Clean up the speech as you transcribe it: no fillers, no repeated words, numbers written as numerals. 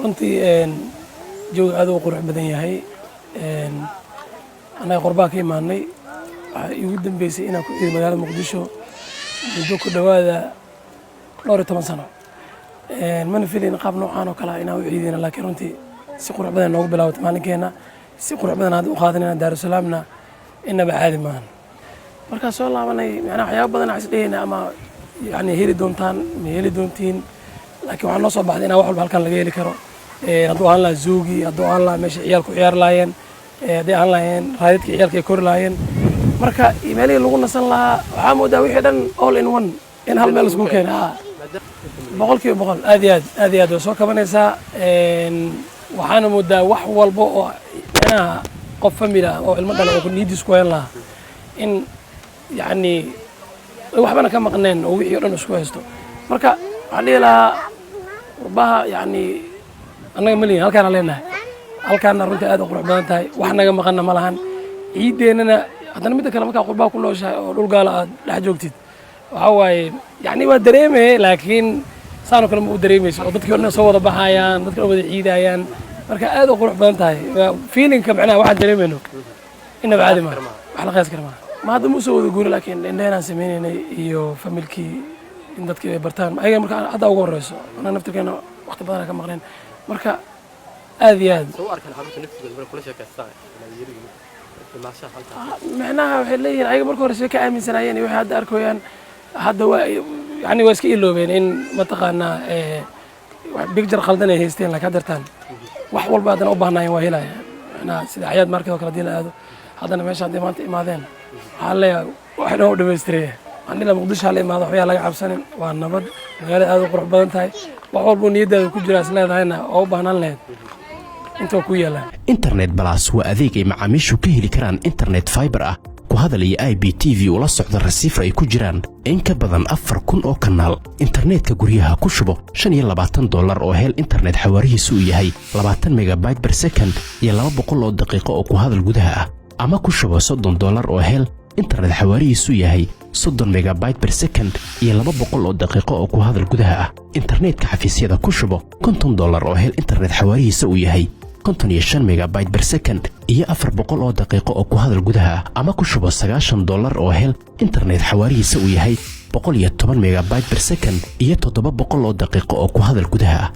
Runtii jawiga aad u qurux badan yahay. Annaga qorbaa ka imaanay. Waxaa iigu dambeysay inaan ku ciido magaalada Muqdisho muddo ku dhowaada dhowr iyo toban sano. Mana filayn qaab noocaan oo kale ah inaan u ciideyna, laakiin runtii si qurux badan noogu bilaabatay maalinkeena, si qurux badan hadda u qaadanayna. Daarusalaamna inaba caadi maahan. Markaan soo laabanay, macnaha waxyaaba badan aan isdhehayna ama yani heli doontaan, ma heli doontiin, laakiin waxaa noo soo baxday inaan wax walba halkan laga heli karo. Hadduu ahaan lahaa zoo-gii, hadduu ahaan lahaa meesha ciyaal ku ciyaari lahaayeen, hadday ahaan lahaayeen raadadkii ciyaalka ay kori lahaayeen, marka iyo meelihii lagu nasan lahaa, waxaa moodaa wixii dhan all in one in hal meel isku keenay. Ha, 100%, aad iyo aad, aad iyo aad way soo kabanaysaa. Waxaana moodaa wax walba oo micnaha qof family ah oo ilmo dhala oo niyadiis ku hayn lahaa in yacni ay waxbana ka maqneen oo wixii o dhan isku haysto. Marka waxaan dhihi lahaa, qurbaha yacni annaga ma lihin, halkaana leenahay. Halkaana runtii aad u qurux badan tahay, wax naga maqanna ma lahan. Ciideennana haddana midda kale, markaa qurbaha ku nooshahay oo dhul gaala aad dhex joogtid, waxaa waaye yacni waa dareemeye, laakiin saanoo kale ma u dareemayso oo dadkii o dhan soo wada baxayaan, dadka dhan wada ciidayaan. Marka aad u qurux badan tahay feelingka, macnaha waxaan dareemayno inaba caadi maaha, wax la qiyaas kara maaha. Ma hadda ma usoo wada guuri, laakiin indhaheenaan sameynaynay iyo familkii in dadkii ay bartaan ayaga. Marka hadda ugu horeyso anaa naftirkeena waqti badan ka maqneen, marka aad iyo aad. Soo u arkaan carruurta naftigooda markay kula sheekaystaan inaad yariin imaashaha halkaas? Micnaha waxay leeyihiin ayaga marka hore see ka aaminsanaayeen iyo waxay hadda arkooyaan, hadda waa yani waa iska iloobeen in mataqaanaa picture khaldan ay haysteen, laakiin haddeertaan wax walba haddana u baahnaayeen waa helayaan. Micnaha sida Xayaat Market oo kale haddii la aado, haddana meesha hadday maanta imaadeen, waxaa leeyahay wax dhan u dhamaystiraya. Waxaan dhihi lahaa Muqdisho hala imaado, waxyaa laga cabsanin, waa nabad, magaalada aad u qurux badan tahay. Wax walbo niyaddaada ku jira is leedahayna oo u baahnaan lahayd inta waa ku yaalaan. Internet Plus waa adeeg ay macaamiishu ka heli karaan internet fiber ah, ku hadal iyo IPTV ula socda receiver ay ku jiraan in ka badan 4000 oo kanaal. Internetka guryaha ku shubo $25 oo hel internet xawaarihiisu uu yahay 20 megabyte per second iyo 200 oo daqiiqo oo ku hadal gudaha ah, ama ku shubo $30 oo hel internet xawaarihiisu yahay 30 megabyte per second iyo 200 oo daqiiqo oo ku hadal gudaha ah. Internetka xafiisyada ku shubo $50 oo hel internet xawaarihiisa uu yahay 55 megabyte per second iyo 400 oo daqiiqo oo ku hadal gudaha ah, ama ku shubo $90 oo hel internet xawaarihiisa uu yahay 110 megabyte per second iyo 700 oo daqiiqo oo ku hadal gudaha ah.